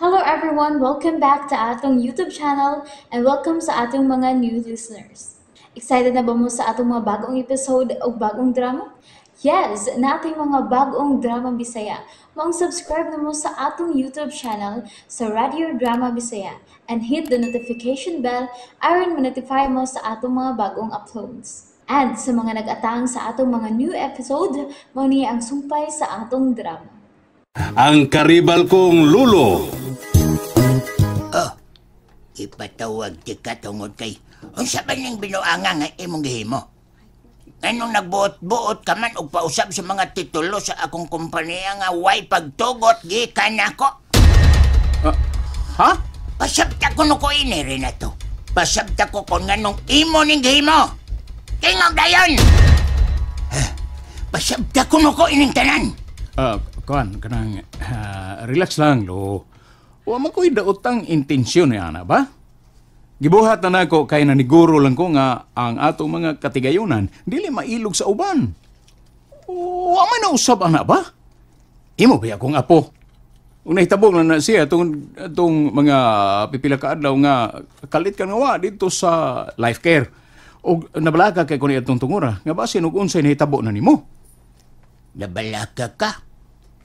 Hello everyone! Welcome back to atong YouTube channel and welcome sa atong mga new listeners. Excited na ba mo sa atong mga bagong episode o bagong drama? Yes! Nating mga bagong drama Bisaya. Maong subscribe na mo sa atong YouTube channel sa Radio Drama Bisaya and hit the notification bell aron ma-notify mo sa atong mga bagong uploads. And sa mga nag-atang sa atong mga new episode, mao ni ang sumpay sa atong drama. Ang karibal kong lulo. Oh, ipatawag ti ka tungod kay unsa ba ning binuanga nga imong gihimo? Nganong nagbuot-buot ka man og pausab sa mga titulo sa akong kompanya nga way pagtugot gikan nako? Ha? Pasabta ko no ko ini, Renato. Pasabta ko kung nganong imo ning gihimo. Tingog dayon! Pasabta ko no ko ining tanan. Kuan, kanang relax lang, lo. Wa man ko'y daotang intensyon ni ana ba? Gibuhat na nako kay naniguro lang ko nga ang atong mga katigayunan dili mailog sa uban. Wa man nausab ana ba? Imo ba akong apo? Ug nahitabo na na siya atong atong mga pipila ka adlaw nga kalit ka nga wa didto sa life care. Og nabalaka kay kuno atong tungura nga basin og unsay nahitabo na nimo. Nabalaka ka?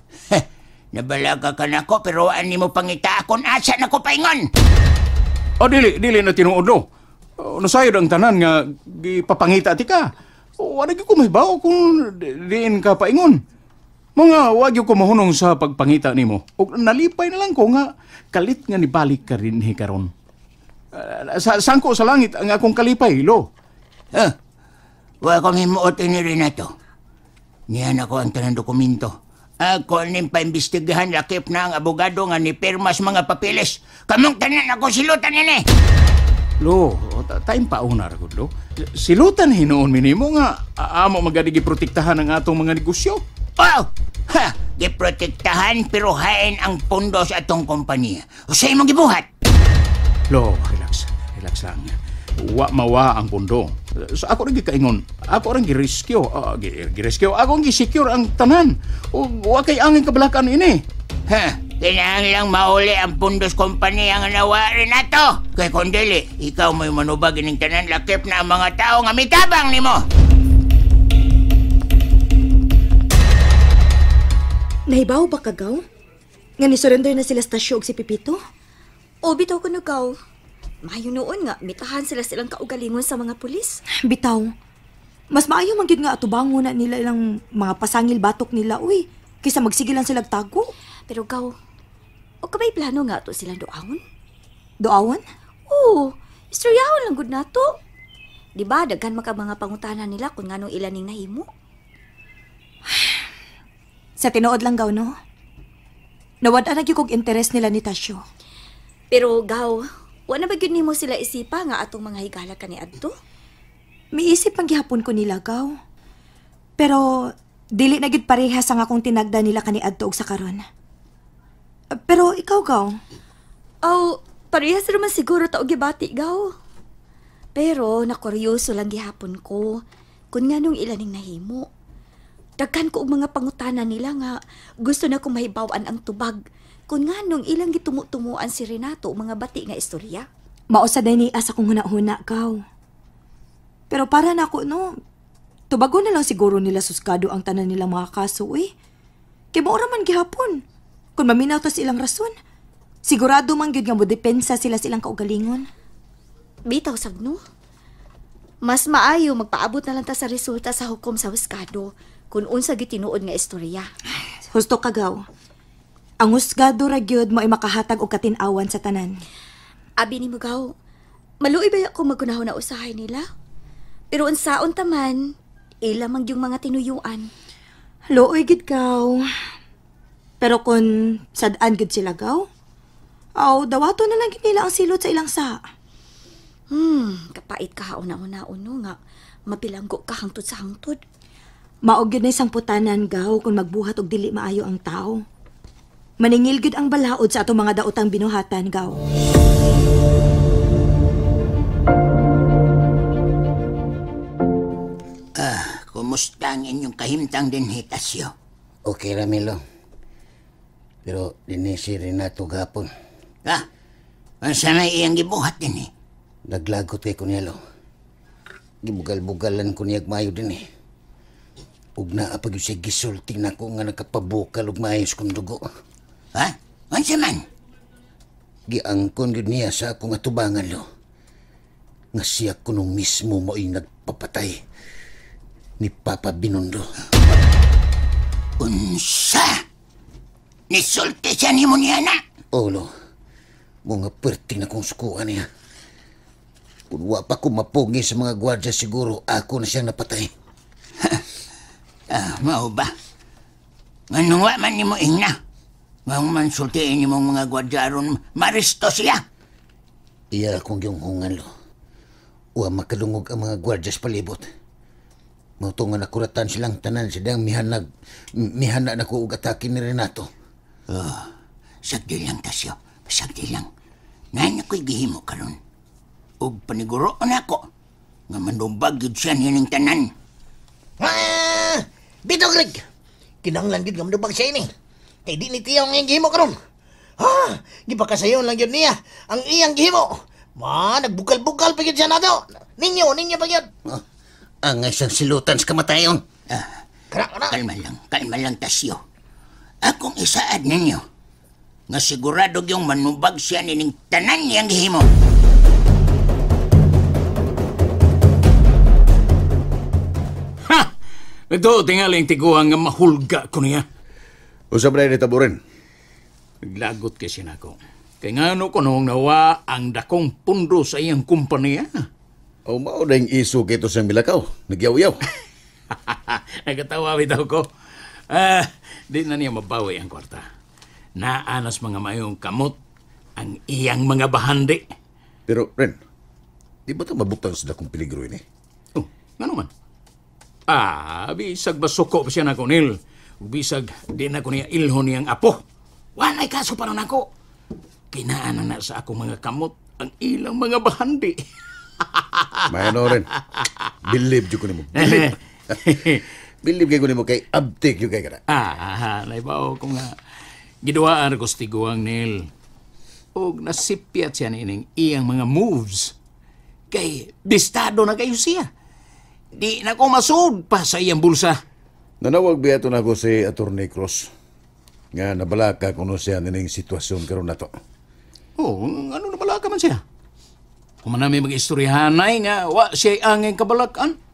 Heh, nabalaka ka nako pero ani mo pangita akon asa nako paingon. O dili dili na tinuod do. O, nasayod ang tanan nga gipapangita ti ka. O, wala gyud ko mahibaw kung diin ka paingon. Mga wa gyud ko mahunong sa pagpangita nimo. Og nalipay na lang ko nga kalit nga nibalik ka rin karon. Sa sangko sa langit ang akong kalipay, lo. Huh? Wa ko himuot ini Renato. Niyan ako ang tanang dokumento. Ako ning paimbestigahan lakip na ang abogado nga ni pirma sa mga papeles. Kamong tanan ako silutan ini. Lo, time pa una ra gud lo. Silutan hinuon minimo nga amo magadi giprotektahan ang atong mga negosyo. Oh! Ha! Giprotektahan pero hain ang pondo sa atong kompanya. Usa imong gibuhat? Lo, relax. Relax lang. Wa mawa ang pundo. Sa ako rin gikaingon, ako rin gi-rescue, gi-rescue, ako ang gi-secure ang tanan. O, wa kay angin kabalakan ini. Ha! Kinahanglang mauli ang pundos kompanya nga nawa Renato. Kay kung dili, ikaw mo'y manubag ining tanan lakip na ang mga tao nga mitabang nimo. Nahibaw ba kagaw? Nga ni-surrender na sila Stasyo og si Pipito? O, bitaw ko nagaw. Mayo noon nga, mitahan sila silang kaugalingon sa mga pulis. Bitaw. Mas maayo man gyud nga atubangon na nila ilang mga pasangil batok nila, uy. Kaysa magsige lang sila tago. Pero gaw, o ka ba'y plano nga to silang duawon? Duawon? Oo, istoryahon lang gud nato. Di ba, daghan maka mga pangutana nila kung nganong ilan ning nahimo? Sa tinuod lang gaw, no? Nawad-an na gyud kog interes nila ni Tasyo. Pero gaw, wa na ba gyud nimo sila isipa nga atong mga higala kaniadto? Miisip ang gihapon ko nila, gaw. Pero dili na gyud parehas ang akong tinagda nila kaniadto og sa karon. Pero ikaw, gaw? Aw, parehas ra man siguro ta og gibati, gaw. Pero nakuryoso lang gihapon ko kung nganong ilaning nahimo. Daghan ko og mga pangutana nila nga gusto na ko mahibaw-an ang tubag kung nganong ilang gitumo-tumuan si Renato og mga bati nga istorya. Mao sa day ni asa kong huna-huna, gaw. Pero para nako, no, tubago na lang siguro nila suskado ang tanan nilang mga kaso, uy. Kay mao ra man gihapon. Kung maminaw to sa ilang rason, sigurado man gyud nga modepensa sila silang kaugalingon. Bitaw sab no. Mas maayo magpaabot na lang ta sa resulta sa hukom sa huskado kung unsa gyud tinuod nga istorya. Husto ka, gaw. Ang husgado ra gyud mo'y makahatag og katin-awan sa tanan. Abi ni mo, gaw, maluoy ba ako magkunahon na usahay nila? Pero unsaon ta man, ila man yung mga tinuyuan. Luoy gid gaw. Pero kung sad-an gid sila gaw, aw dawato na lang gid nila ang silot sa ilang sa. Kapait ka una-una uno nga mapilanggo ka hangtod sa hangtod. Mao gyud na isang putanan gaw kung magbuhat og dili maayo ang tao. Maningil gyud ang balaod sa atong mga daotang binuhatan gaw. Kumusta ang inyong kahimtang din, Hitasyo? Okay, Ramilo. Pero dinhi si Renato gapon. Ha? Unsa may iyang gibuhat dinhi? Naglagot kay Kunelo. Gibugal-bugalan ko niyag maayo dinhi. Ug naa pa gyud siya gisulti nako nga nakapabukal og maayos kong dugo. Ha? Unsa man? Giangkon gyud niya sa akong atubangan, lo. Nga siya kuno mismo mo'y nagpapatay ni Papa Binondo. Unsa? Nisulti siya nimo niya na? Olo, mga perting na kong sukuan niya. Kung wa pa ko mapugi sa mga gwardya siguro, ako na siyang napatay. Mao ba? Nganong wa man nimo ingna? Nganong man sultiin nimo mga gwardya aron maresto siya? Iya akong gihunghungan, lo. Wa makadungog ang mga gwardya sa palibot. Mao to nga nakuratan silang tanan silang mihana na ko og atake ni Renato. Oh, sagdi lang Tasyo, sagdi lang. Ngayon ako'y gihimo karon. Og paniguro na ako nga manumbag gyud siya nining tanan. Ah, bitaw Greg. Kinahanglan gyud nga manubag siya ini. Kay di ni tiyaw ang iyang gihimo karon. Ha, gipakasayon lang gyud niya ang iyang gihimo. Ma, nagbukal-bukal pa gyud siya nato. Ninyo pa gyud. Oh, ang isang silutan sa kamatayon. Kana. Kalma lang Tasyo. Akong isaad ninyo nga sigurado yung manubag siya nining tanan niyang gihimo. Ha! Ito, tingaling tiguang nga mahulga ko niya. Usap na yun taburin. Naglagot kasi na ako. Kaya nga ano ko noong nawa ang dakong pundo sa iyang kumpanya. O mao na yung iso kito sa Milakaw. Nagyaw-yaw. Nagatawa bitaw ko. Di na niya mabawi ang kwarta. Naanas mga mayong kamot ang iyang mga bahandi. Pero, Ren, di ba ito mabuktan sa dakong peligro ini? Oh, nga naman. Bisag basuko pa siya na ko, Neil. Bisag di na ko niya ilhon niyang apo. Walay kaso para nako. Kinaanan na sa akong mga kamot ang ilang mga bahandi. Mayano, Ren. Believe ko nimo. Believe. Believe kay ko nimo kay abtik yung kay kana. Naibaw ko nga. Giduhaan ko sa tiguang, Neil. Og nasipyat siya nining iyang mga moves. Kay bistado na kayo siya. Di na ko masud pa sa iyang bulsa. Nanawag biyato na ko si Attorney Cross. Nga nabalaka kuno siya nining sitwasyon karon nato. Oh, ano nabalaka man siya? Kung manami mag-istoryahanay nga wa siya angay kabalakan.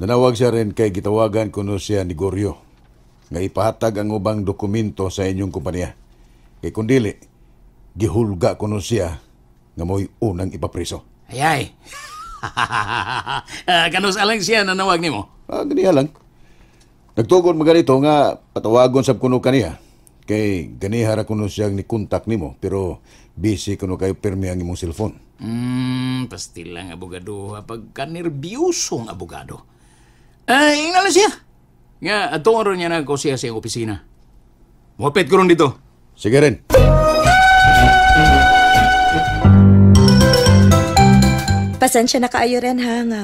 Nanawag siya rin kay gitawagan kuno siya ni Goryo nga ipahatag ang ubang dokumento sa inyong kumpanya. Kay kung dili, gihulga kuno siya nga mo'y unang ipapriso. Ayay. Kanus alang siya nanawag nimo? Ganiha lang. Nagtugon maganito nga patawagon sab kuno kaniya. Kay ganiha ra kuno siyang ni kontak nimo pero busy kuno kayo pirmi ang imong cellphone. Pastil lang abogado pagka-nerbyosong abogado. Ay, ingala siya. Nga, atuon ron niya na ko siya sa iyang opisina. Muapit ko ron dito. Sige rin. Pasensya na kaayo rin ha nga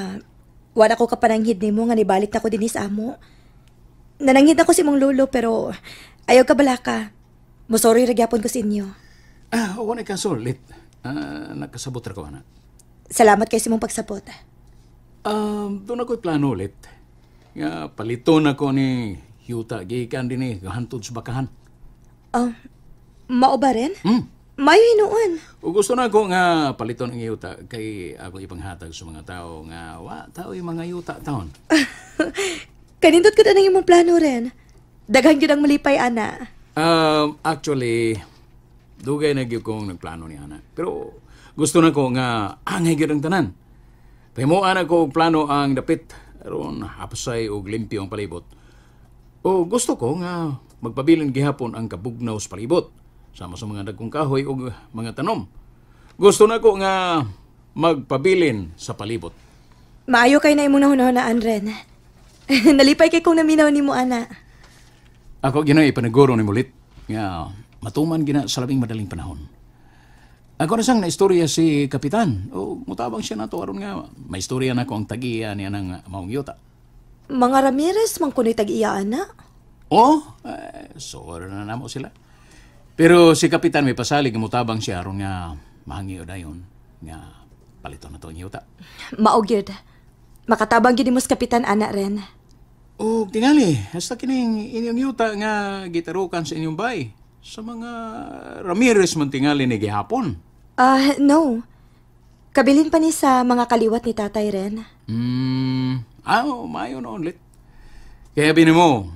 wala ko kapananghid nimo nga nibalik na ko dinhi sa amo. Nananghid ako si mong lolo pero ayaw ka balaka. Mosorry ra gyapon ko sa inyo. Wala ka sulit. Nakasabot ra ko ana. Salamat kay sa imong pagsabot. Doon ako'y plano ulit. Nga paliton ako ni yuta gikan dinhi gahantod sa bakahan. Mao ba rin? Mayo hinuon. O gusto na ako nga paliton ang yuta kay ako ipanghatag sa mga tao nga wa tao yung mga yuta taon. Kanindot ko na ng imong plano rin. Daghan gyud ang malipay ana. Actually, dugay na gyud kong nagplano ni ana. Pero gusto na ko nga angay gyud ang tanan. Pahimuan ako og plano ang dapit aron hapsay og limpyo ang palibot. O gusto ko nga magpabilin gihapon ang kabugnaw sa palibot sama sa mga dagkong kahoy og mga tanom. Gusto na ko nga magpabilin sa palibot. Maayo kay na imong nahunahunaan rin. Nalipay kay kong naminaw nimo ana. Ako gina ipanaguro ni mulit nga matuman gina sa labing madaling panahon. Ako na sang naistorya si Kapitan. O mutabang siya nato aron nga may istorya na ko ang tag-iya niya ng maong yuta. Mga Ramirez man kuno'y tag-iya ana. Oh, sorry na namo sila. Pero si Kapitan may pasalig nga motabang siya aron nga mahangyo dayon nga paliton na to ang yuta. Mao gyud. Makatabang gyud nimo sa Kapitan ana Ren. O tingali, hasta kining inyong yuta nga gitarukan sa inyong bay sa mga Ramirez man tingali ni gihapon. No. Kabilin pa ni sa mga kaliwat ni Tatay Ren. Maayo noon, Lit. Kaya binimo,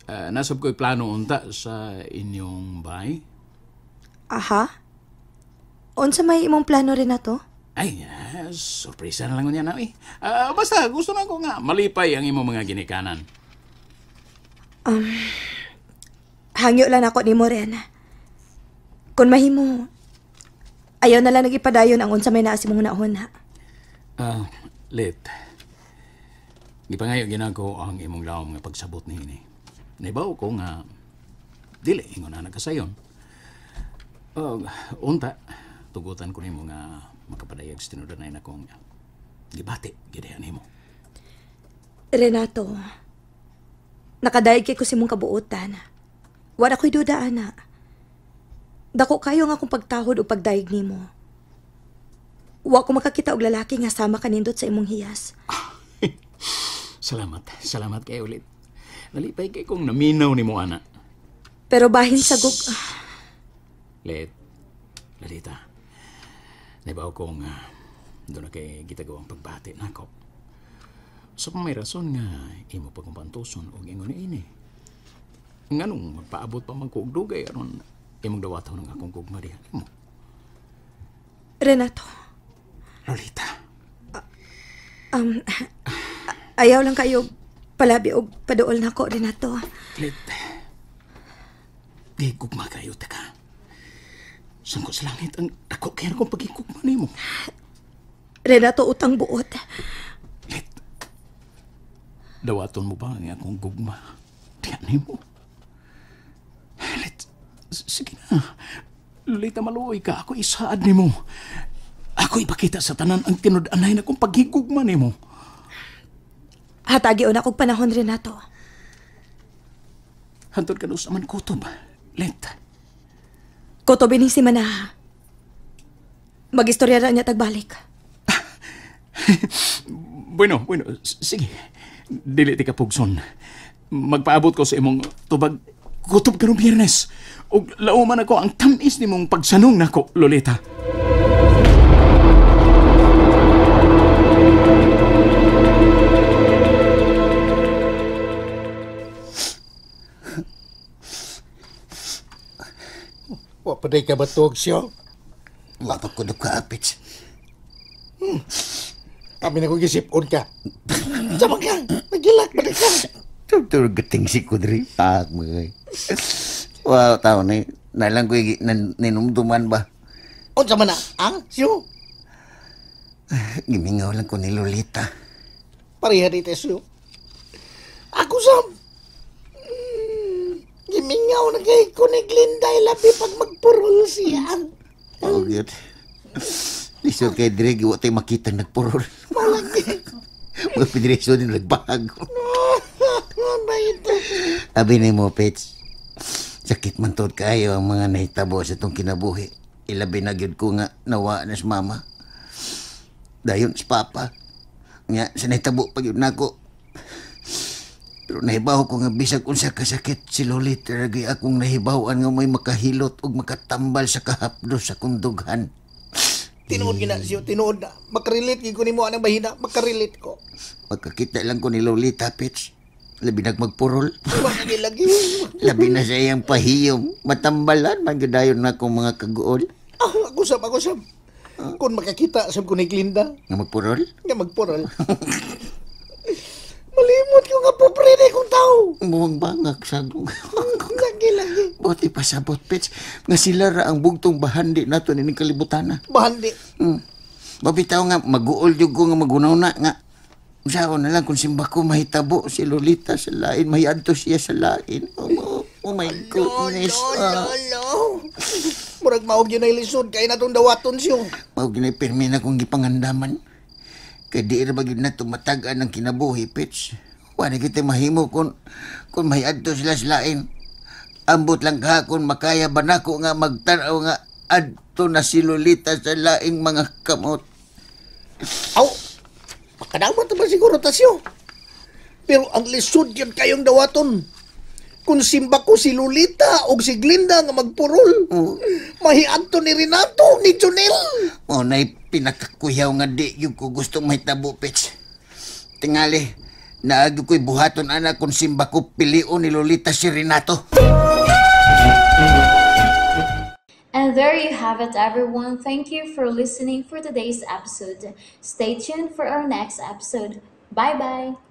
nasab ko'y plano unta sa inyong bay. Aha. Unsa may imong plano rin na to? Ay, surpresa na lang niya na eh. Basta, gusto na ko nga malipay ang imong mga ginikanan. Hangyo lang ako nimo Ren. Kung mahimo, ayaw na lang nagipadayon ang unsa may naa sa imong hunahuna. Lit, gipangayo ginako ang imong lawom nga pagsabot niini. Naibaw ko nga dili ingon na nagkasayon. Unta, tugutan ko nimo nga makapadayag sa tinudanay na kong gibati gidihan nimo. Renato, nakadayag kay ko sa imong kabuotan. Wala ko'y duda, ana. Dako kayo nga akong pagtahod o pagdayeg nimo. Wa ko makakita og lalaki nga sama kanindot sa imong hiyas. Salamat. Salamat kay ulit. Nalipay kay kong naminaw nimo, ana. Pero bahin sa gug... Let, Lalita, naibaw kong doon na kay gitagawang pagbati nako. Sa so, may rason nga imo pagkumpantuson og ingon ni ini. Nganong magpaabot pa man ko og dugay aron imong dawaton ang akong gugma diha nimo. Renato. Lolita. Ayaw lang kayo palabi og paduol nako, Renato. Lit. Di gugma kayo taka. Sangko sa langit ang dako kaya akong pagigugma nimo. Renato, utang buot. Lit. Dawaton mo ba ang akong gugma? Diyan nimo. Lit, sige na. Lolita, maluoy ka. Ako isaad nimo. Ako ipakita sa tanan ang tinud-anay na kong paghigugma nimo. Hatagi na akong panahon, Renato. Hantod ka na usaman kutob, Let. Kutob ining si Manaha. Mag-istorya na niya tagbalik. Bueno, sige. Dili ti ka pugson. Magpaabot ko sa imong tubag kutob karong Biyernes. Ug lauman ako ang tamis nimong pagsanong nako, Lolita. Wa pa day ka batuog siyo? Wa pa ko kaapit. Kami na kong gisipon ka. Sama ka! Nagilak ba ka? Turog gating si Kudri. Pak mo. Wow, tao na. Nalang ko ninumduman ba? Unsa man na? Ang siyo? Gimingaw lang ko ni Lolita. Pareha dito siyo. Ako sam. Gimingaw na kay ko ni Glinda labi pag magpurol siya. Oh, good. Lisod kay Dreg, wa tayo makita nagpurol. Malaki. Mga pinreso din nagbahag. Abi ni mo, Pets. Sakit man tod kayo ang mga nahitabo sa itong kinabuhi. Ilabi na gyud ko nga nawa na si mama. Dayon si papa. Nga, sa nahitabo pa gyud nako. Pero nahibaw ko nga bisag unsa kasakit si Lolita lagi akong nahibawan nga may makahilot ug makatambal sa kahapdos sa kundughan. Tinuod gina siyo, tinuod na. Makarelate gyud ko nimo anang bahina, makarelate ko. Magkakita lang ko ni Lolita, Pets. Labi nagmagpurol. Lagi. Labi na sa iyang pahiyom. Matambalan man gyud dayon na akong mga kaguol. Ako sab, ako sab. Kung makakita sab ko ni Glinda. Nga magpurol? Nga magpurol. Malimot ko nga pobre na kong tao. Buwang bangak sagong. Lagi. Buti pasabot, Pets. Nga sila ra ang bugtong bahandi nato nining kalibutana. Bahandi? Babitaw nga, maguol yun ko nga magunaw na nga. Usaon na lang kung simba ko mahitabo si Lolita sa lain, mahiadto siya sa lain. Oh my goodness. Lolo. Murag maog yun ay lisod, kaya natong dawaton siyo. Maog yun ay pirmi na kong gipangandaman. Kaya di ra ba yun na tumatagaan ang kinabuhi, Pets. Wala kita mahimo kung mahiadto sila sa lain. Ambot lang kahakon makaya ba nako nga magtan-aw nga adto na si Lolita sa laing mga kamot. Aw, makadawat ba siguro tasyo? Pero ang lisod yun kayong dawaton. Kung simba ko si Lolita o si Glinda nga magpurol, mahiadto ni Renato, ni Junel. Mao na'y pinakakuyaw nga di yung ko gustong mahitabo, Pets. Tingali, naagi ko'y buhaton ana kung simba ko pilion ni Lolita si Renato. And there you have it, everyone. Thank you for listening for today's episode. Stay tuned for our next episode. Bye bye.